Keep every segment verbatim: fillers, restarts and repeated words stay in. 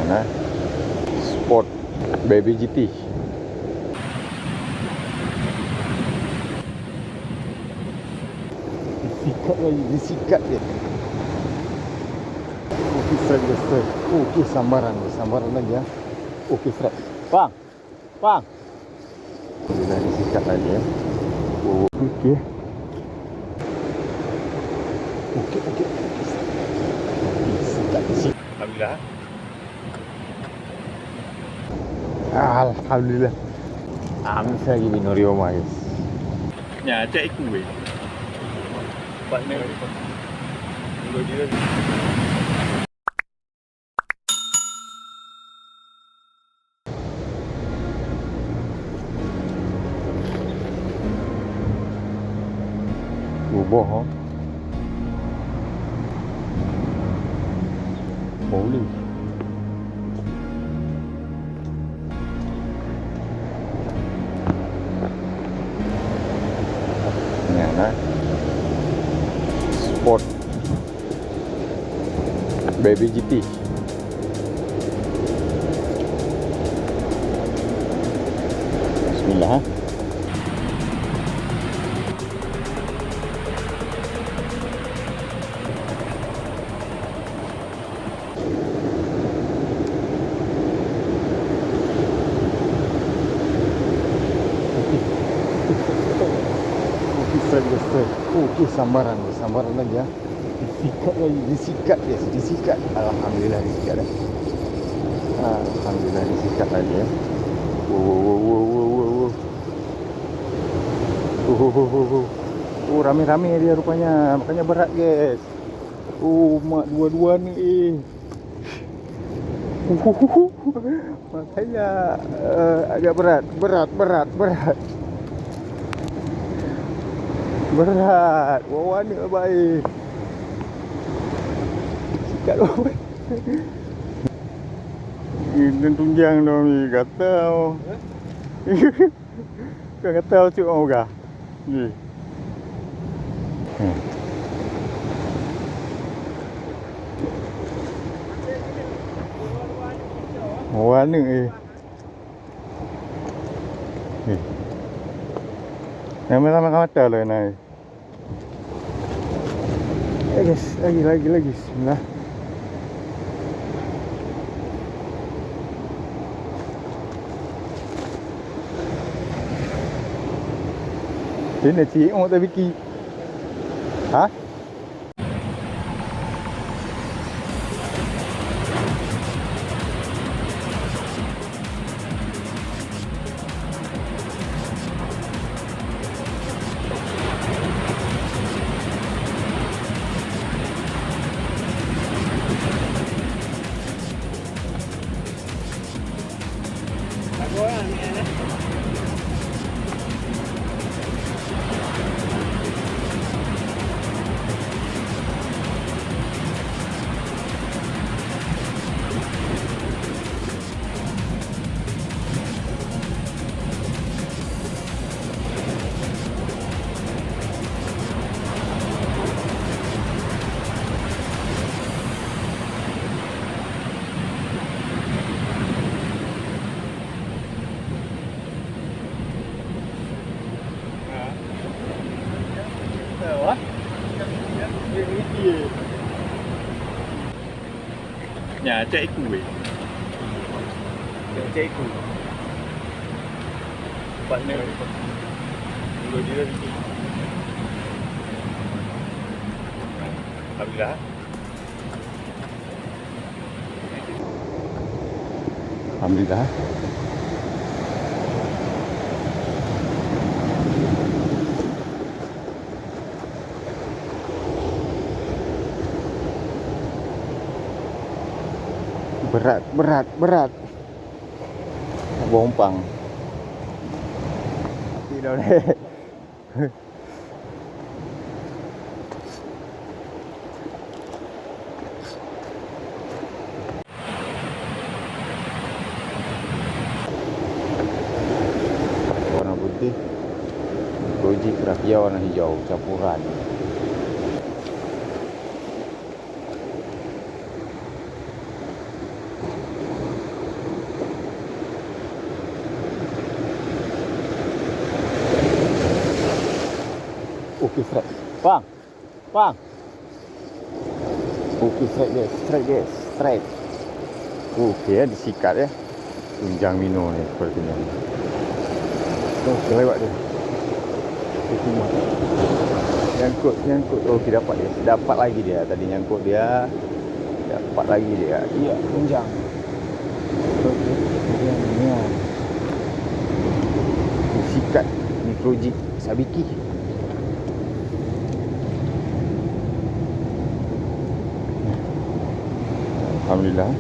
Nah, spot baby G T. Disikat lagi, disikat dia. Okey, strike dia, strike. Okey, sambaran dia, sambaran lagi ya. Okey, strike. Bang, bang. Dia dah disikat lagi ya. Oh, okey. Okey, okey. Disikat, disikat. Alhamdulillah. Alhamdulillah. Am saya jadi nuri oma, guys. Ya, cek iku weh. Partner. Ruboh, oh. Boleh. Nyan, eh. Spot. Baby G T. Bismillah. Okey, strike, strike. Okey, sambaran, sambaran lagi ya. Disikat lagi, disikat dia, disikat. Alhamdulillah disikat dah. Alhamdulillah disikat lagi ya. Wo, wo, wo. Wo, wo, wo, wo, wo. Oh, ramai-ramai dia rupanya. Makanya berat, guys. Oh, mak dua-dua ni, eh. Makanya, eh, agak berat, berat, berat, berat. Berat. Wawa ni baik. Sikat wawa. Ini tunjang dah ni, gatal. Kan gatal cuk orang peugah. Ni. Hmm. Wawa ni, eh. Ni. Yang merah-merah mata lah, nai. Eh, guys, lagi, lagi, lagi. Bismillah. Ini cik, oh, tak fikir. Ha? Ya, cek iku weh. Cek iku. Partner. Dua dia. Alhamdulillah. Alhamdulillah. Berat, berat, berat. Bompang. Mati dah ni. Warna putih, goji kerapia warna hijau, campuran. Oke, strike. Bang. Bang. Oke, strike, guys. Strike, guys. Strike. Oke, ya, disikat, ya. Tunjang minoe ni sepertinya. Oke, lewat dia. Oke, sini. Nyangkut, nyangkut. Oke, dapat dia. Dapat lagi dia. Tadi nyangkut dia. Dapat lagi dia. Iya, tunjang. Oke, tunjang. Ya. Sikat mikro jig sabiki. Alhamdulillah.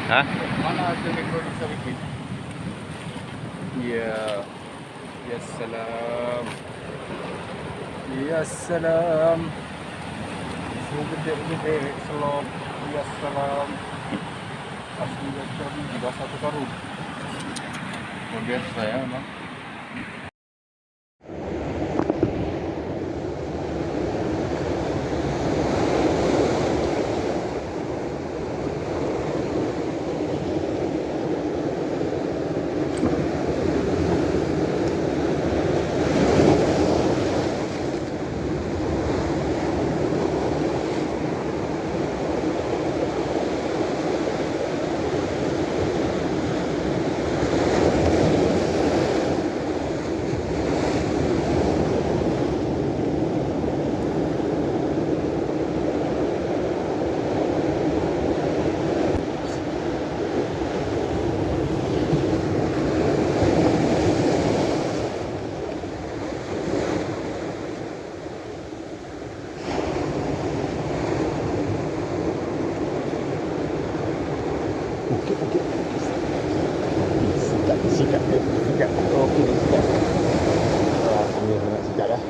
Hah? Mana hasil mikro jig sabiki? Ya. Ya salam. Ya salam. Segedek-gedek selop. Ya salam. Asli macam basah tu karu. Luar biasa ya, memang. Okey, okey. Sikat, sikat, sikat. Okey, sikat. Alhamdulillah, sikat dah.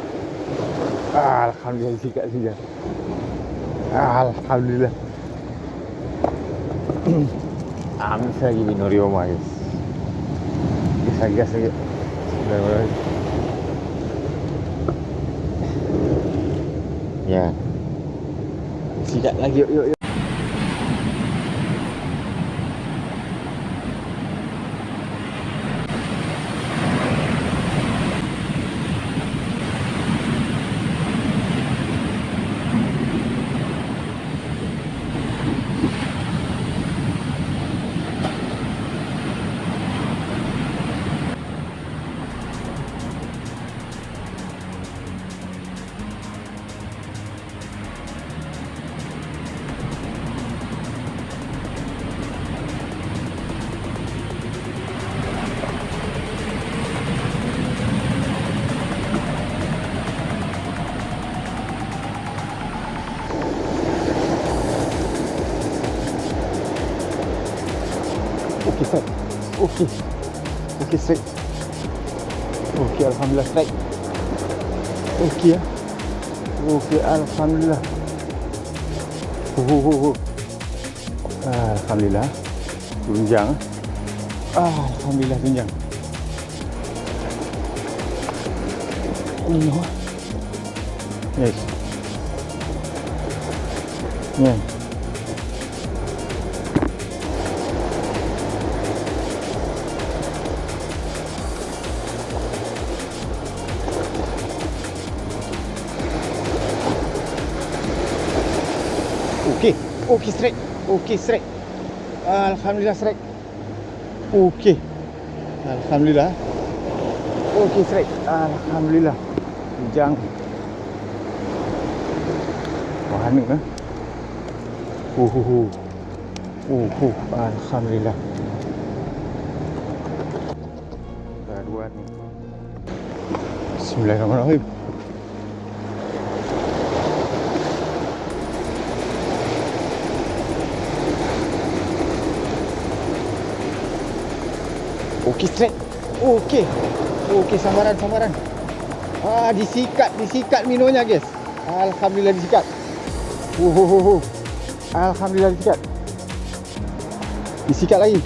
Alhamdulillah, sikat, sikat. Alhamdulillah. Ah, bisa lagi minum di rumah, guys. Gas, gas lagi. Ya. Sikat lagi, yuk, yuk, yuk. Okey, strike. Okey. Okey, strike. Okey, alhamdulillah, strike. Okey, ya. Okey, alhamdulillah. Hu, hu, hu, hu. Alhamdulillah. Tunjang. Alhamdulillah, tunjang. Ini, wah. Yes. Ni. Okey. Okey, strike. Okey, strike. Alhamdulillah, strike. Okey. Alhamdulillah. Okey, strike. Alhamdulillah. Jang. Wah, ni, eh. Uhuhu. Uhuh. Alhamdulillah. Dah dua ni. Bismillahirrahmanirrahim. Okey, strike. Okey. Okey, sambaran, sambaran. Ah, disikat, disikat minonya, guys. Alhamdulillah disikat. Uhuhuhu. Alhamdulillah disikat. Disikat lagi.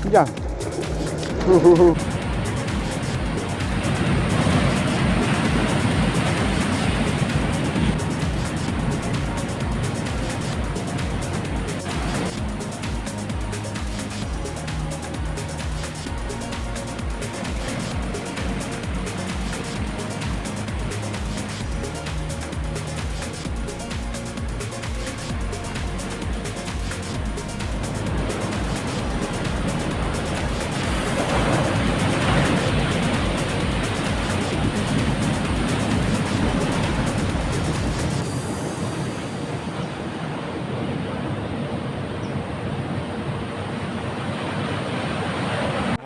Kencang. Uhuhu.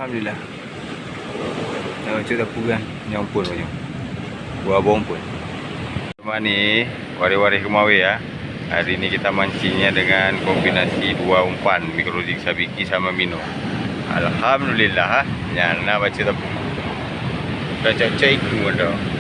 Alhamdulillah. Dah bacut sapu kan? Nyang pun banyak. Dua bong pun. Cuma ni, waréh-waréh keumawe ya. Hari ni kita mancingnya dengan kombinasi dua umpan, mikrozik sabiki sama mino. Alhamdulillah, ha. Nyan na bacut sapu. Dah cocok iku dah.